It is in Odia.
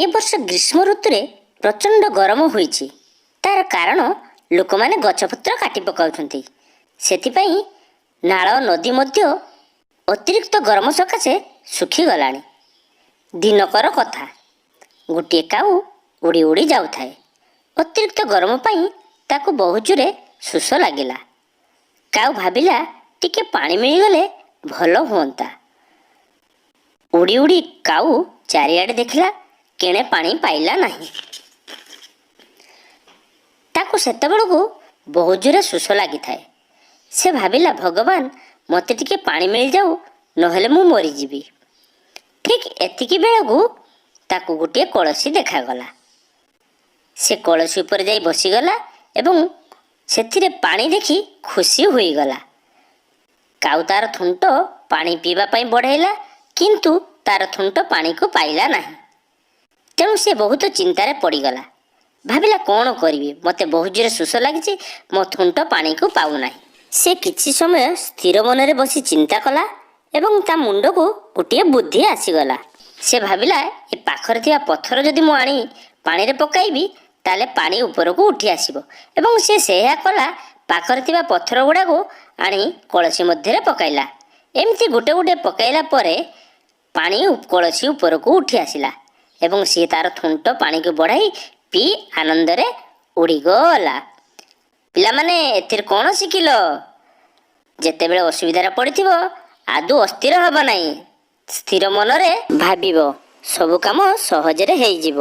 ଏ ବର୍ଷ ଗ୍ରୀଷ୍ମ ଋତୁରେ ପ୍ରଚଣ୍ଡ ଗରମ ହୋଇଛି। ତାର କାରଣ ଲୋକମାନେ ଗଛପତ୍ର କାଟି ପକାଉଛନ୍ତି। ସେଥିପାଇଁ ନାଳ ନଦୀ ମଧ୍ୟ ଅତିରିକ୍ତ ଗରମ ସକାଶେ ଶୁଖିଗଲାଣି। ଦିନକର କଥା, ଗୋଟିଏ କାଉ ଉଡ଼ି ଉଡ଼ି ଯାଉଥାଏ। ଅତିରିକ୍ତ ଗରମ ପାଇଁ ତାକୁ ବହୁତ ଜୋରେ ଶୋଷ ଲାଗିଲା। କାଉ ଭାବିଲା, ଟିକେ ପାଣି ମିଳିଗଲେ ଭଲ ହୁଅନ୍ତା। ଉଡ଼ି ଉଡ଼ି କାଉ ଚାରିଆଡ଼େ ଦେଖିଲା, କେଣେ ପାଣି ପାଇଲା ନାହିଁ। ତାକୁ ସେତେବେଳକୁ ବହୁତ ଜୋରେ ଶୋଷ ଲାଗିଥାଏ। ସେ ଭାବିଲା, ଭଗବାନ, ମୋତେ ଟିକେ ପାଣି ମିଳିଯାଉ, ନହେଲେ ମୁଁ ମରିଯିବି। ଠିକ୍ ଏତିକି ବେଳକୁ ତାକୁ ଗୋଟିଏ କଳସୀ ଦେଖାଗଲା। ସେ କଳସୀ ଉପରେ ଯାଇ ବସିଗଲା ଏବଂ ସେଥିରେ ପାଣି ଦେଖି ଖୁସି ହୋଇଗଲା। କାଉ ତାର ଥୁଣ୍ଟ ପାଣି ପିଇବା ପାଇଁ ବଢ଼ାଇଲା, କିନ୍ତୁ ତାର ଥୁଣ୍ଟ ପାଣିକୁ ପାଇଲା ନାହିଁ। ତେଣୁ ସେ ବହୁତ ଚିନ୍ତାରେ ପଡ଼ିଗଲା। ଭାବିଲା, କ'ଣ କରିବି? ମୋତେ ବହୁତ ଜୋରେ ଶୋଷ ଲାଗିଛି, ମୋ ଥୁଣ୍ଟ ପାଣିକୁ ପାଉନାହିଁ। ସେ କିଛି ସମୟ ସ୍ଥିର ମନରେ ବସି ଚିନ୍ତା କଲା ଏବଂ ତା ମୁଣ୍ଡକୁ ଗୋଟିଏ ବୁଦ୍ଧି ଆସିଗଲା। ସେ ଭାବିଲା, ଏ ପାଖରେ ଥିବା ପଥର ଯଦି ମୁଁ ଆଣି ପାଣିରେ ପକାଇବି, ତାହେଲେ ପାଣି ଉପରକୁ ଉଠି ଆସିବ। ଏବଂ ସେ ସେଇଆ କଲା। ପାଖରେ ଥିବା ପଥର ଗୁଡ଼ାକୁ ଆଣି କଳସୀ ମଧ୍ୟରେ ପକାଇଲା। ଏମିତି ଗୋଟେ ଗୋଟେ ପକାଇଲା ପରେ ପାଣି କଳସୀ ଉପରକୁ ଉଠି ଆସିଲା ଏବଂ ସିଏ ତାର ଥୁଣ୍ଟ ପାଣିକୁ ବଢ଼ାଇ ପିଇ ଆନନ୍ଦରେ ଉଡ଼ିଗଲା। ପିଲାମାନେ, ଏଥିରେ କ'ଣ ଶିଖିଲ? ଯେତେବେଳେ ଅସୁବିଧାରେ ପଡ଼ିଥିବ, ଆଦୌ ଅସ୍ଥିର ହେବ ନାହିଁ। ସ୍ଥିର ମନରେ ଭାବିବ, ସବୁ କାମ ସହଜରେ ହେଇଯିବ।